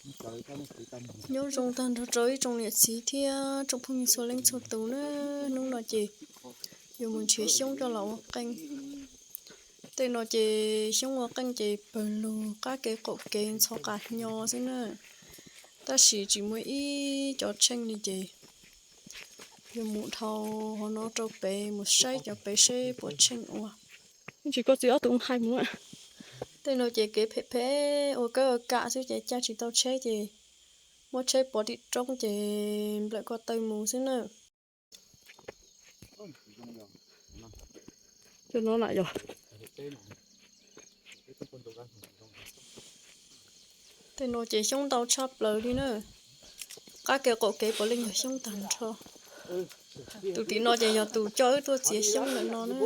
Nyob zoo tag nrho rau ib tsoom niam txiv thiab tsoom phooj ywg txhua leej txhua tus na. Hnub no ces yuav mus nrhiav xyoob coj los ua qeej. Tej no ces xyoob ua qeej ces pawg lug qab kev qaum kev ntxhov qas hnyo xwb na. Tab sis tsis muaj ib cov tsheej li ces yuav mus dhau hauv no rau pem mus saib cov pem seb puas tsheej ua. Tsis koj txiv ob tug hais mus. Tej no ces kev phem phem ua kawb ua kam xwb ces caj tsis tau tsheb ces muab tsheb pov tim roob ces nplawm ko taw mus xwb na. Cov no na yog. Tej no ces xyoob ntau tshaj plaws li na. Qab kev qaum kev puav leej yog xyoob tag nrho. Tus tim no ces yog tus coj wb tuaj txiav xyoob lawm no na.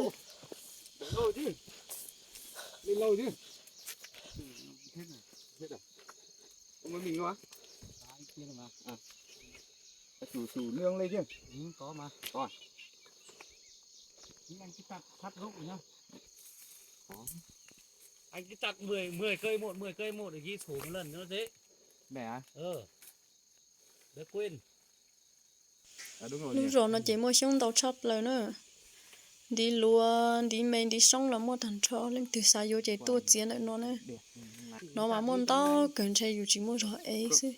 Anh cứ chặt mười, mười cây một, mười cây một để ghi sổ một lần cho nó dễ. Đỡ quên. Lub zos no ces muaj xyoob ntau tshaj plaws na. Ntiv luav, ntiv me, ntiv soob los muaj tag nrho, leej twg xav yuav ces tuaj txiav ntawm no na. No mas muaj ntau kawg ntshe yus tsis muaj zog ev xwb.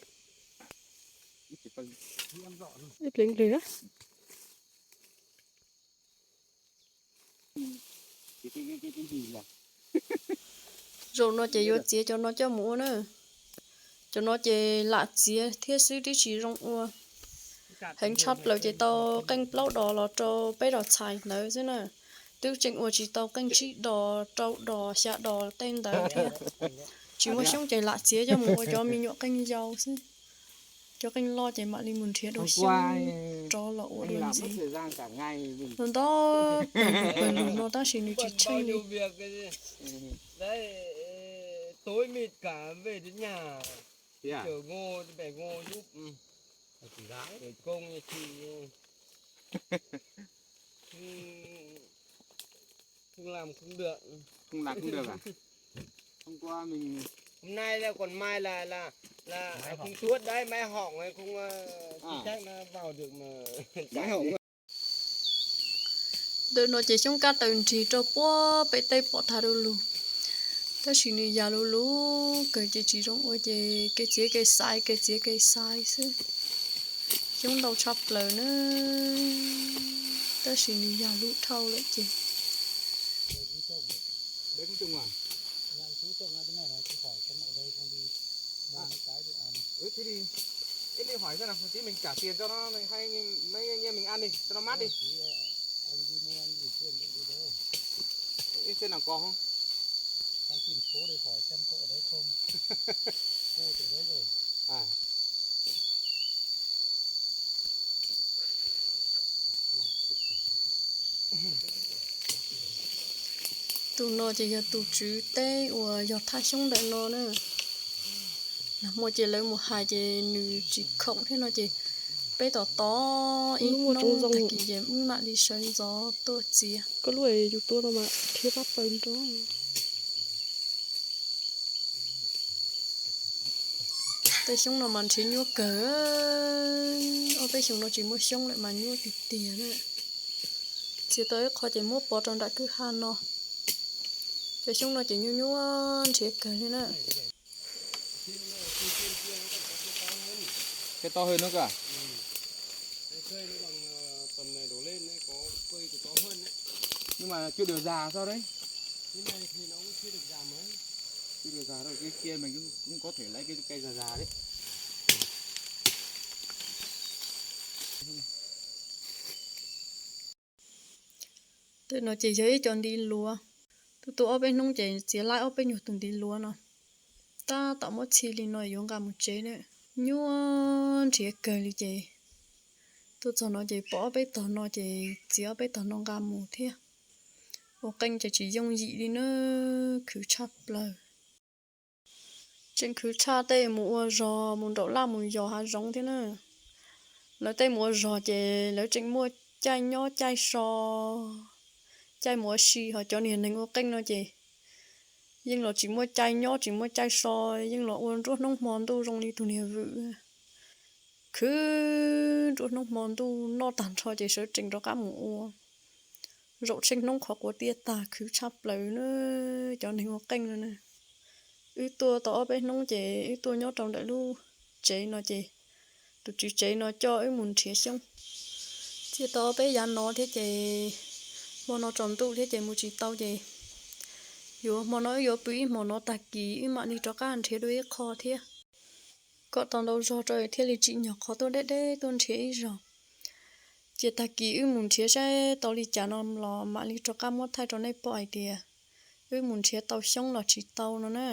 Ib pliag nplwg. Zaum no ces yuav txiav cov no coj mus ua na. Cov no ces lam txiav thiab xwb twb tsis zoo ua. Heev tshaj plaws ces tau qeej plaub dos los rau peb dos txhais ntawd xwb na. Twb tseem ua tsis tau qeej tsib dos, rau dos, xya dos tej ntawd thiab. Tsis muaj xyoob ces lam txiav coj mus ua cov me nyuam qeej yau xwb. Cov qeej loj ces mam li mus nrhiav dua xyoob rov los ua dua ntxiv. Ntau ntau pawg lug pawg lug no tab sis nws tsis tsheej li. Tối mịt cả về đến nhà. Chở ngô, bẻ ngô giúp. Để công thì không, không làm không được. Không làm không được à? Hôm qua mình, hôm nay là còn mai là là là không tuốt đấy, máy hỏng này không, ờ, à, chắc nó vào được mà. Máy hỏng. Ntawm no ces xyoob kab taws nrig rau puag pem teb pom tag du lug, tab sis nws yag lug lug kawg ces tsis zoo ua ces kev txiav kev xaiv, kev txiav kev xaiv xwb. Xyoob ntau tshaj plaws na, tab sis nws yag lug dhau lawm ces. Ê, đi hỏi xem nào, tí mình trả tiền cho nó, hay mấy anh em mình ăn đi, cho nó mát đi. Anh đi mua, anh gửi tiền để đi đâu? Em xem nào có không? Anh tìm số để hỏi xem có ở đấy không. Cô từ đấy rồi. À. Tus no ces yog tus tswv teb uas yog thaj xyoob ntawm no na. Nag hmo ces lawv mus hais ces nws tsis khoom thiab no ces peb tos tos ib hnub tag kis ces wb mam li sawv ntxov tuaj txiav. Koj lub yus tua no mas thiab pab paws nrov. Tej xyoob no mas nrhiav nyuaj kawg, ob peb xyoos no tsis muaj xyoob lawm mas nyuaj tiag tiag na. Txiav tau ib qho ces muab pov rau nram kwj ha no. Cov xyoob no ces nyuaj nyuaj nrhiav kawg li na. Cái to hơn nữa cơ à? Cây nó bằng, ờ, tầm này đổ lên đấy, có cây thì to hơn đấy. Nhưng mà chưa được già sao đấy? Cái này thì nó cũng chưa được già mấy. Chưa được già đâu, cái kia mình cũng, cũng có thể lấy cái cây già già đấy. Tej no ces yog ib co ntiv luav. Tuaj tua ob peb hnub ces txiav laib ob peb nyuag tus ntiv luav no. Tab tom muab txhij li no yuav nqa mus tsev na. Nyuaj nrhiav kawg li ces tuaj txog no ces pom ob peb tog no ces txiav ob peb tog no nqa mus thiab. Ua qeej ces tsis yooj yim li na, khwv tshaj plaws. Tseem khwv tshaj tej mus ua zog mus nraum laj mus yos hav zoov thiab na. Lawv tej mus ua zog ces lawv tseem muaj caij nyob caij so, caij mus ua si, ho cov niag neeg ua qeej no ces Yeej los tsis muaj caij nyob tsis muaj caij so, yeej los ua nruab hnub hmo ntuj zoo li tus niag vwm. Khwv nruab hnub hmo ntuj noj tag nrho ces sawv tsees rov qab mus ua. Zaum tsheej hnub qhov quav tiaj tag khwv tshaj plaws na, cov neeg ua qeej no na. Wb tuaj tau ob peb hnub ces wb tuaj nyob rau ntawm lub tsev no ces tus tswv tsev no coj wb mus nrhiav xyoob. Txiaj tau ob peb yav no thiab ces hmo no tsaus ntuj thiab ces mus tsis tau ces yuav hmo no wb yuav pw ib hmos no tag kis wb mam li rov qab nrhiav dua ib qho thiab, kom tau ntau zog rau thiaj li tsim nyog qhov tuaj deb deb tuaj nrhiav ib zaug. Ces tag kis wb mus nrhiav saib tau li cas no los mam li rov qab muab thaij rau nej pom hais tias wb mus nrhiav tau xyoob los tsis tau no na.